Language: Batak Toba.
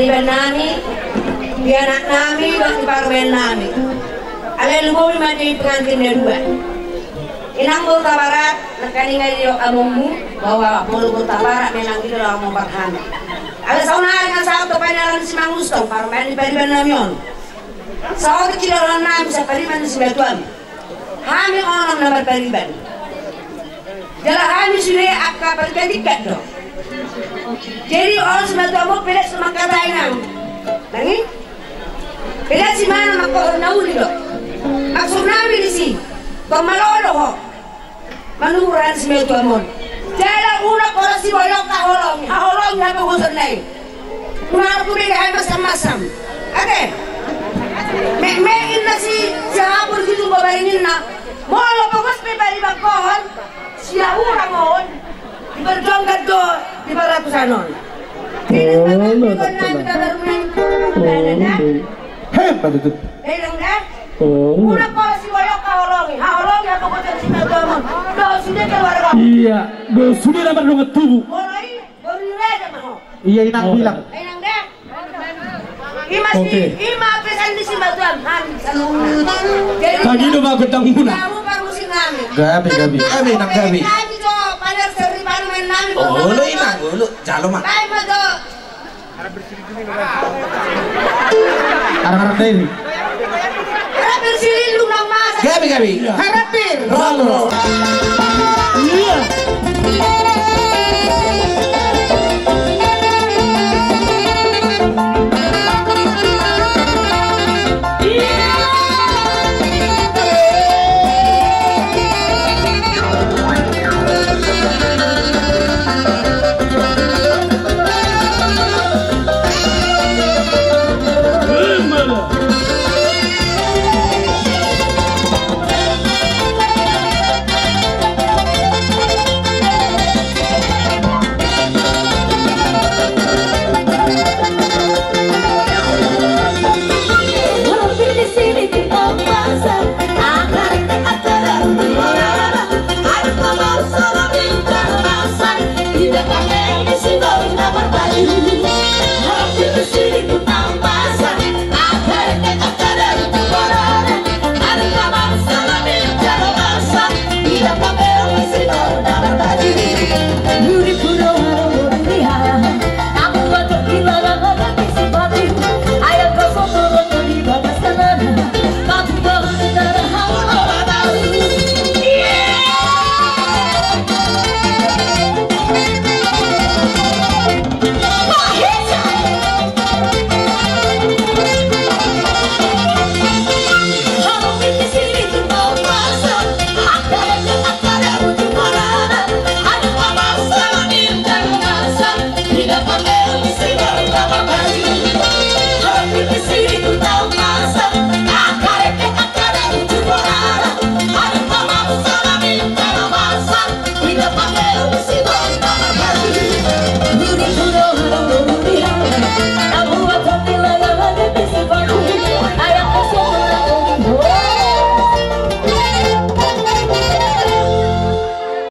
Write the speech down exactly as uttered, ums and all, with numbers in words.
Di bannami, di anaknami, dohot di parumaennami. Alai lumobi ma di pengantin na dua. Inang boru Tabarat, nangkaningan didok amongmu bahwa molo boru Tabarat memang i do na mamboan hami. Alai saonari nunga saut do paniaran ni si Mangusto, parumaen ni paribannami on. Saotik do dohononnami sian pariban ni simatuam. Hami onom na marpariban. Jala hami sude angka partingkat-tingkat do. Jadi on simatuam on pelean do mangkatai nang. Nang i? Pelean simana mangkohor na uli do. Maksudnami disi, tong malo do ho manubu raja ni simatuam on. Jala unang pola siboyong haholongi, haholongi hapogosonna i. Unang tu bege hami masam-masam. Ate. Mek-mek inna si, si hapur si tumbo baring inna. Molo pogos pe bari bangkohon, sia hurang on. Diperjuangkan do di paratusan on. Ini baru nang. He, patutut. Unang pola siboyong haholongi, haholongi hapogosonna i. Dohot sude keluarga. Iya, dohot sude na mardongan tubu. Molo i, boru ni raja ma ho. Iya, inang bilang. Inang da. Ima si, ima pesan ni simatuam. Jadi, tagi do ma gondangmuna. Kamu parmusik nami. Gabe, gabe. Gabe, inang gabe. Kami jo, pada seri parumaennami. Olo, inang, olo. Jalo ma. Baik ma jo. Arak-arak diri. Harapir silindung nang masa. Gabe, gabe. Harapir. Ralo.